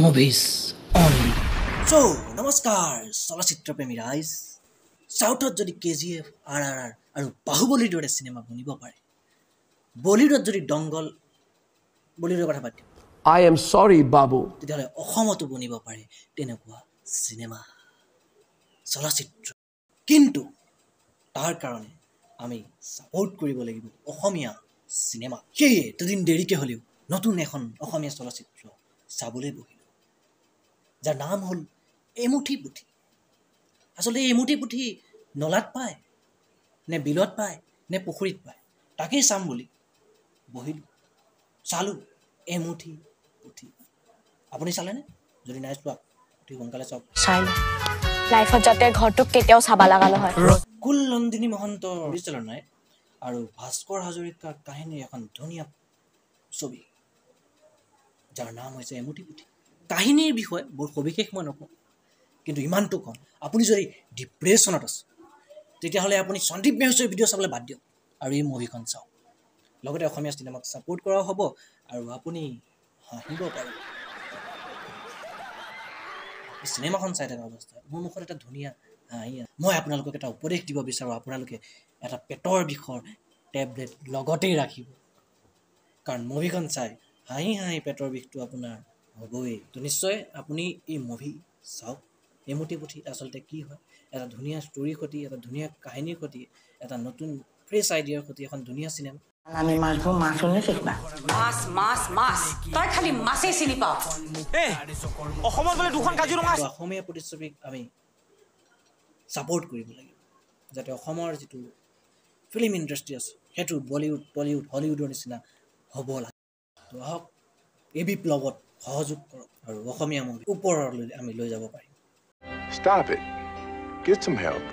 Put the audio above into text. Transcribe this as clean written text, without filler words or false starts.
Movies only. চ' নমস্কাৰ চলচ্চিত্ৰ প্ৰেমী ৰাইজ। চাউথত যদি কেজিএফ, আৰআৰআৰ আৰু বাহুবলীৰ দৰে চিনেমা বনিব পাৰে, বলিউডত যদি দংগল, বলিউডৰ কথা বাদ দিওঁ, I am sorry, Babu. তেতিয়াহ'লে অসমতো বনিব পাৰে তেনেকুৱা চিনেমা, চলচ্চিত্ৰ। কিন্তু তাৰ কাৰণে আমি ছাপোৰ্ট কৰিব লাগিব অসমীয়া চিনেমা। সেয়ে দুদিন দেৰিকৈ হ'লেও নতুন এখন অসমীয়া চলচ্চিত্ৰ চাবলৈ বহিলোঁ, যাৰ নাম হ'ল এমুঠি পুথি। আচলতে এই এমুঠি পুথি নলাত পায় নে বিলত পায় নে পুখুৰীত পায়, তাকেই চাম বুলি বহিলোঁ, চালোঁ এমুঠি পুথি। আপুনি চালেনে? যদি নাই চোৱা, অতি সোনকালে চাওক। চাই ল, লাইফত যাতে ঘৰটোক কেতিয়াও চাব লগা নহয়। কুল নন্দিনী মহন্তৰ পৰিচালনাই আৰু ভাস্কৰ হাজৰিকাৰ কাহিনীৰ এখন ধুনীয়া ছবি, যাৰ নাম হৈছে এমুঠি পুথি। কাহিনীৰ বিষয়ে বৰ সবিশেষ মই নকওঁ, কিন্তু ইমানটো কওঁ, আপুনি যদি ডিপ্ৰেশ্যনত আছে তেতিয়াহ'লে আপুনি সন্দীপ মেহছৰ ভিডিঅ' চাবলৈ বাদ দিয়ক আৰু এই মুভিখন চাওক। লগতে অসমীয়া চিনেমাক ছাপোৰ্ট কৰাও হ'ব আৰু আপুনি হাঁহিব পাৰিব। এই চিনেমাখন চাই থকা অৱস্থাত মোৰ মুখত এটা ধুনীয়া হাঁহি আছে। মই আপোনালোকক এটা উপদেশ দিব বিচাৰোঁ, আপোনালোকে এটা পেটৰ বিষৰ টেবলেট লগতেই ৰাখিব, কাৰণ মুভিখন চাই হাঁহি হাঁহি পেটৰ বিষটো আপোনাৰ হ'বই। তো নিশ্চয় আপুনি এই মুভি চাওক। এমুঠি পুথি আচলতে কি হয়, এটা ধুনীয়া ষ্টৰীৰ সৈতে, এটা ধুনীয়া কাহিনীৰ সৈতে, এটা নতুন ফ্ৰেছ আইডিয়াৰ সৈতে এখন ধুনীয়া চিনেমা। আমি মাছবোৰ মাছ হ'লে শিকবা। মাছ মাছ মাছ, তই খালি মাছেই চিনি পাৱ। অসমত বোলে দুখন কাজিৰঙা। তো অসমীয়া প্ৰতিচ্ছবিক আমি ছাপোৰ্ট কৰিব লাগিব, যাতে অসমৰ যিটো ফিল্ম ইণ্ডাষ্ট্ৰি আছে সেইটো বলিউড, টলিউড, হলিউডৰ নিচিনা হ'ব লাগে। তো আহক এই বিপ্লৱত সহযোগ কৰক আৰু অসমীয়া মুভি ওপৰলৈ আমি লৈ যাব পাৰিম। Stop it. Get some help.